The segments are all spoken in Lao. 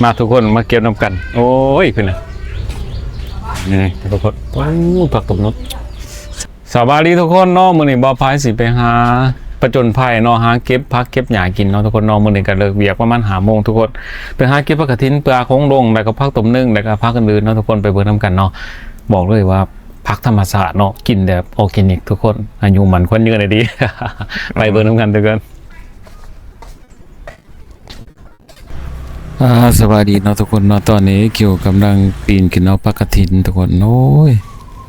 ມາທຸກຄົນມາເກັບນຳກັນ. ໂອ້ຍ ຂຶ້ນນະ ນີ້ທຸກຄົນ. ໂອ້ ຜັກຕົບນົກ. ສະບາຍດີທຸກຄົນເນາະ, ມື້ນີ້ບ່າວພາຍຊິໄປຫາຜະຈົນໄພເນາະ, ຫາເກັບຜັກເກັບຫຍ້າກິນເນາະທຸກຄົນເນາະ. ມື້ນີ້ກໍເລີກວຽກປະມານຫ້າໂມງທຸກຄົນ, ໄປຫາເກັບຜັກກະຖິນ ເພື່ອຄົງດົງ ແລ້ວກໍຜັກຕົບນຶງ ແລ້ວກໍຜັກອື່ນໆເນາະທຸກຄົນ, ໄປເບິ່ງນຳກັນເນາະ. ບອກເລີຍວ່າຜັກທຳມະຊາດເນາະ, ກິນແບບອໍແກນິກທຸກຄົນ, ອາຍຸໝັ້ນຂວັນຍືນໄດ້ດີ. ໄປເບິ່ງນຳກັນທຸກຄົນ. ອ່າ ສະບາຍດີເນາະທຸກຄົນເນາະ, ຕອນນີ້ເອຄິວກຳລັງປີນຂຶ້ນເອົາຜັກກະຖິນທຸກຄົນ. ໂອ້ຍ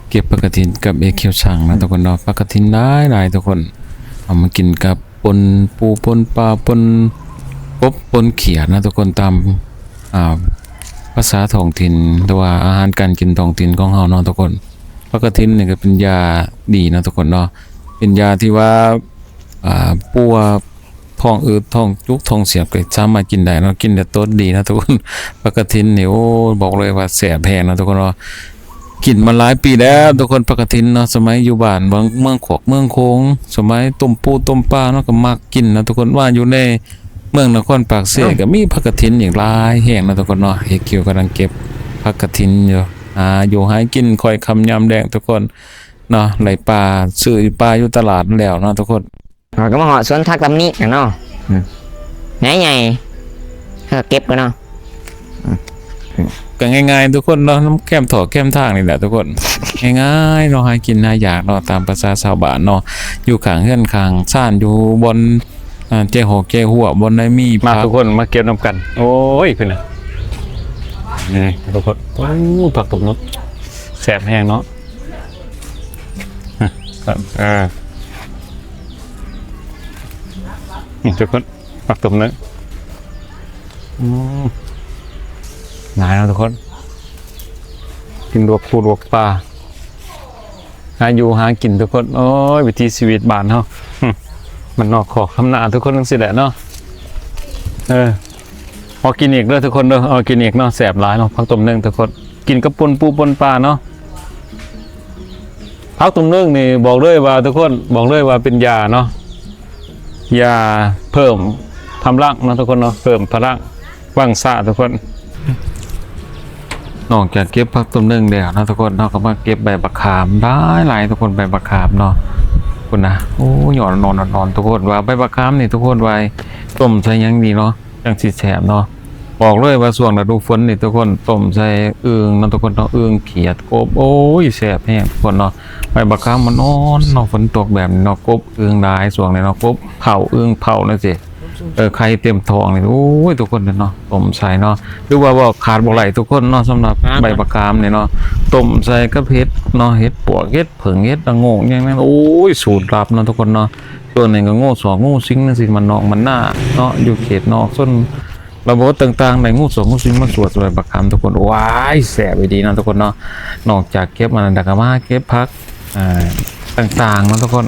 ເກັບຜັກກະຖິນກັບເອຄິວຊ່າງເນາະທຸກຄົນເນາະ, ຜັກກະຖິນຫຼາຍໆທຸກຄົນ. ເອົາມາກິນກັບ ປົນປູ ປົນປາ ປົນກົບ ປົນຂຽດນະທຸກຄົນ, ຕາມ ອ່າ ພາສາທ້ອງຖິ່ນ ຫຼືວ່າອາຫານການກິນທ້ອງຖິ່ນຂອງເຮົາເນາະທຸກຄົນ. ຜັກກະຖິນນີ້ກໍເປັນຢາດີເນາະທຸກຄົນເນາະ, ເປັນຢາທີ່ວ່າ ອ່າ ປົວທ້ອງອືດ ທ້ອງຈຸກ ທ້ອງສຽບ ກໍສາມາດກິນໄດ້ເນາະ, ກິນແລ້ວຕົດດີເນາະທຸກຄົນ. ຜັກກະຖິນນີ້ ໂອ້ ບອກເລີຍວ່າແຊບແຮງເນາະທຸກຄົນເນາະ. ກິນມາຫຼາຍປີແລ້ວທຸກຄົນ, ຜັກກະຖິນເນາະ, ສະໄໝຢູ່ບ້ານເມືອງ ເມືອງຂອກ ເມືອງໂຂງ, ສະໄໝຕົ້ມປູ ຕົ້ມປາເນາະ, ກໍມັກກິນເນາະທຸກຄົນ. ວ່າຢູ່ໃນເມືອງນະຄອນປາກເຊ ເອົ້າ ກໍມີຜັກກະຖິນອີກຫຼາຍແຮງເນາະທຸກຄົນເນາະ. ເອຄິວກຳລັງເກັບຜັກກະຖິນຢູ່, ຫາຢູ່ຫາກິນຄ່ອຍຄ່ຳຍາມແລງທຸກຄົນເນາະ, ໄລ່ປາ ຊື້ຢູ່ປ່າຢູ່ຕະຫຼາດແລ້ວເນາະທຸກຄົນ. ເຮົາກໍມາຮອດສວນຜັກລຳນີ້ແລ້ວເນາະ. ອືມ ໃຫຍ່ໆ ເຮົາກໍເກັບກ່ອນເນາະ. ອືມ ກໍງ່າຍໆທຸກຄົນເນາະ, ນຳແຄມທໍ່ແຄມທາງນີ້ແຫຼະທຸກຄົນ. ງ່າຍໆເນາະ, ຫາກິນຫາຢາກເນາະ, ຕາມພາສາຊາວບ້ານເນາະ, ຢູ່ຂ້າງເຮືອນຂ້າງຊານ ຢູ່ບ່ອນ ອ່າ ແຈຫອກແຈຫົວ ບ່ອນໃດມີ ມາ ຜັກ ທຸກຄົນມາເກັບນຳກັນ. ໂອ້ຍ ຂຶ້ນນະ ນີ້ທຸກຄົນ. ໂອ້ ຜັກຕົບນົກ ແຊບແຮງເນາະ. ເອີ ນີ້ທຸກຄົນ ຜັກຕົບເນີ ອືມ ຫຼາຍເນາະທຸກຄົນ. ກິນລວກປູລວກປາ ຫາຢູ່ຫາກິນທຸກຄົນ. ໂອ້ຍ ວິຖີຊີວິດບ້ານເຮົາ ບ້ານນອກຄອກທຳນາທຸກຄົນ ຈັ່ງຊີ້ແຫຼະເນາະ. ເອີ ອໍແກນິກເດີທຸກຄົນເດີ ອໍແກນິກເນາະ, ແຊບຫຼາຍເນາະ ຜັກຕົບເນີທຸກຄົນ. ກິນກັບປົ່ນປູ່ປົ່ນປາເນາະ. ຜັກຕົບເນີນີ້ບອກເລີຍວ່າທຸກຄົນ ບອກເລີຍວ່າເປັນຢາເນາະ, ຢາເພີ່ມກຳລັງເນາະທຸກຄົນເນາະ, ເພີ່ມພະລັງວັງຊາທຸກຄົນ. ນອກຈາກເກັບຜັກຕົບເນີແລ້ວເນາະທຸກຄົນ, ເຮົາກໍມາເກັບໃບບັກຂາມຫຼາຍໆທຸກຄົນ, ໃບບັກຂາມເນາະ. ພຸ້ນນະ ໂອ້ ຍອດອ່ອນໆໆໆ ທຸກຄົນ. ວ່າໃບບັກຂາມນີ້ທຸກຄົນ ວ່າຕົ້ມໃສ່ຫຍັງດີເນາະ ຈັ່ງຊິແຊບເນາະ. ບອກເລີຍວ່າຊ່ວງລະດູຝົນນີ້ທຸກຄົນ ຕົ້ມໃສ່ອຶ່ງເນາະທຸກຄົນເນາະ, ອຶ່ງຂຽດ ກົບ ໂອ້ຍ ແຊບແຮງທຸກຄົນເນາະ. ໃບບັກຂາມມັນອ່ອນເນາະ, ຝົນຕົກແບບນີ້ເນາະ, ກົບອຶ່ງຫຼາຍຊ່ວງນີ້ເນາະ, ກົບເຜົາ ອຶ່ງເຜົາຈັ່ງຊີ້. ເອີ ໄຂ່ເຕັມທ້ອງນີ້ ໂອ້ຍ ທຸກຄົນເນາະ, ຕົ້ມໃສ່ເນາະ. ຫຼືວ່າເວົ້າຂາດບໍ່ໄດ້ທຸກຄົນເນາະ ສຳລັບ ອ່າ ໃບບັກຂາມນີ້ເນາະ, ຕົ້ມໃສ່ກັບເຫັດເນາະ, ເຫັດປວກ ເຫັດເຜິ້ງ ເຫັດລະໂງກ ຫຍັງນັ້ນ. ໂອ້ຍ ສູດລັບເນາະທຸກຄົນເນາະ. ສ່ວນນີ້ກໍງູສອກງູສິງ ຈັ່ງຊີ້ ມັນນອກມັນນາເນາະ, ຢູ່ເຂດນອກຊົນ ລະບົບຕ່າງໆ ໄດ້ງູສອກງູສິງມາສວດໃສ່ໃບບັກຂາມທຸກຄົນ. ວ້າຍ ແຊບອີ່ຫຼີເນາະທຸກຄົນເນາະ. ນອກຈາກເກັບອັນນັ້ນແລ້ວ ກໍມາເກັບຜັກ ອ່າ ຕ່າງໆເນາະທຸກຄົນ.